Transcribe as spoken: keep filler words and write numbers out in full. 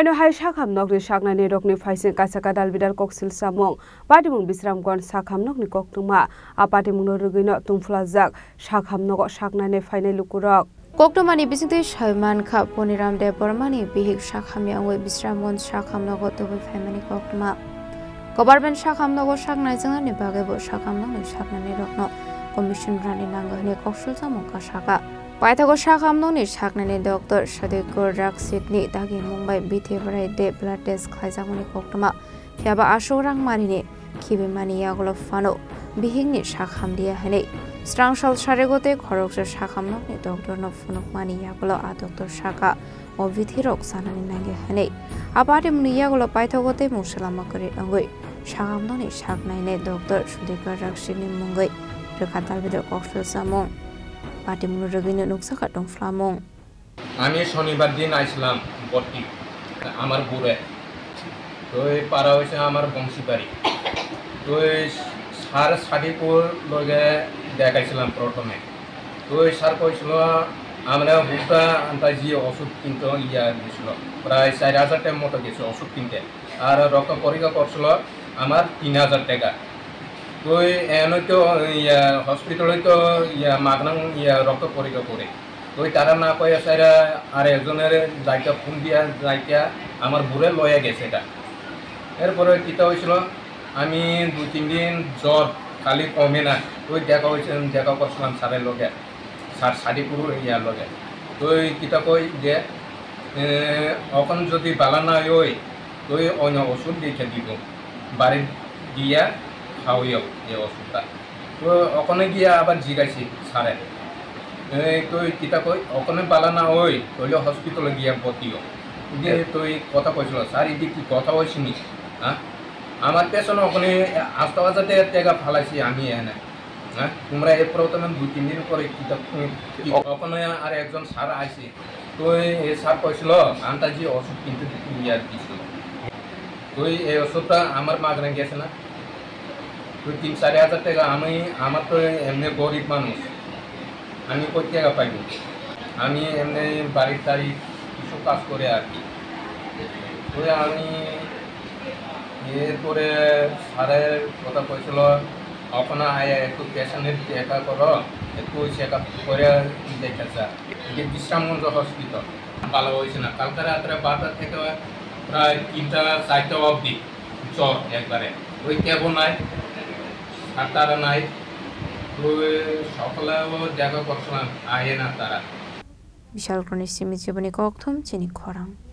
Eno hai sakham nokni saknaini rokni phaising kaisa kadal bidal koksil samung. Patimung Bisramganj sakham nokni koktwma. A patimungno rwgwino tungphulajak sakham nogo saknaini phainai lukurok. Koktwmani bisingtwi sai mankha Poniram Debbarmani bihik sakham yangwi Bisramganj sakham nogo tubui phaimani koktwma. Government sakham nogo saknai jwngnani bagwi bo sakham nokni saknaini rokno commission rani nango hwnwi koksil samung kasaka. Paithago sakham nokni saknaini doctor Sudhakar Rakshitni dagi mung bai bithi bwrai de blood test khlaijakmani koktwma. Phiya ba aswk rang marini khibimani yagulo phano bihikni sakham liya hwnwi. Srangsal sarigo tei khoroksa sakham nokni doctorno phunukmani yagulo a doctor saka o bithirok chanani nangya hwnwi. A patimungni yagulo paithago tei mungsa lama kwrwi wngwi sakham nokni saknainai doctor Sudhakar Rakshitni mungwi rwkha dalbidal koksil samung. Patimungno rwgwino nukjakha tongphlamung. আমি শনিবার দিন আইছিলাম বট্টি, আমার বুড়ে। তো এই পাড়া হয়েছে আমার বংশীবাড়ি। তো এই স্যার সাদিকুর লগে দেখাইছিলাম প্রথমে। তো এই স্যার কইছিল, আমরা হুটা আন্তাজি ওষুধ কিনতে ইয়া দিছিল, প্রায় চার হাজার টাকার মতো গেছে ওষুধ কিনতে। আর রক্ত পরীক্ষা করছিল আমার তিন হাজার টাকা। তো এই এনে তো ইয়া হসপিটালে তো ইয়া মাগনা ইয়া রক্ত পরীক্ষা করে। ওই তারা না কইয়া সাইরা আর একজনের যাইতা ফোন দিয়া যাইতা আমার বুড়ে লইয়া গেছে এটা। এরপরে কিতা হয়েছিল, আমি দুই তিন দিন জ্বর খালি কমে না, ওই দেখা হয়েছে, দেখা করছিলাম স্যারের লগে, স্যার সাদিকুর ইয়ার লগে। তো ওই কিতা কই যে, এ, এখন যদি বালা না হয়, ওই অন্য ওষুধ লিখে দিব, বাড়ি দিয়া খাওয়াইও এই ওষুধটা। তো ওখানে গিয়া আবার জিজ্ঞাসি স্যারে, "এই তুই কিতা কই? ওখানে বালা না ওই, তাহলে হসপিটালে গিয়া ভর্তি ও।" দিয়ে তুই কথা কইছিল, "স্যার, এটি কি কথা হয়েছিনি? হ্যাঁ? আমার পেছনে ওখানে আস্তা বাজাতে এক টাকা ফালাইছি আমি এনে। হ্যাঁ? তোমরা এরপরে তো দুই তিন দিন পরে কিতা, কি, ওখানে আর একজন স্যার আইছে।" তো এই স্যার কইছিল, আন্তাজি ওষুধ কিনতে ইয়া দিছিল। তো এই ওষুধটা আমার মাগনা গেছে না। তো তিন চার হাজার টাকা আমি, আমার তো এমনি গরিব মানুষ, আমি কই টাকা পাইব? আমি এমনি বাড়ির টাড়ি কিছু কাজ করে আর কি। তো আমি এরপরে স্যারের কথা কইছিল, "ওখানে আয়া একটু পেশেন্টের দেখা করো, একটু চেক আপ করে দেখা যা।" এটি বিশ্রামগঞ্জ হসপিটাল। ভালো হয়েছে না। কালকে রাত্রে বারোটা থেকে প্রায় তিনটা চারটা অবধি জ্বর একবারে। ওই ট্যাবও নাই, ডাক্তারও নাই। ওই সকালেও দেখা করছিলাম, আহে না তারা। Bishal Roni simi chiboni kokthum chini khorang.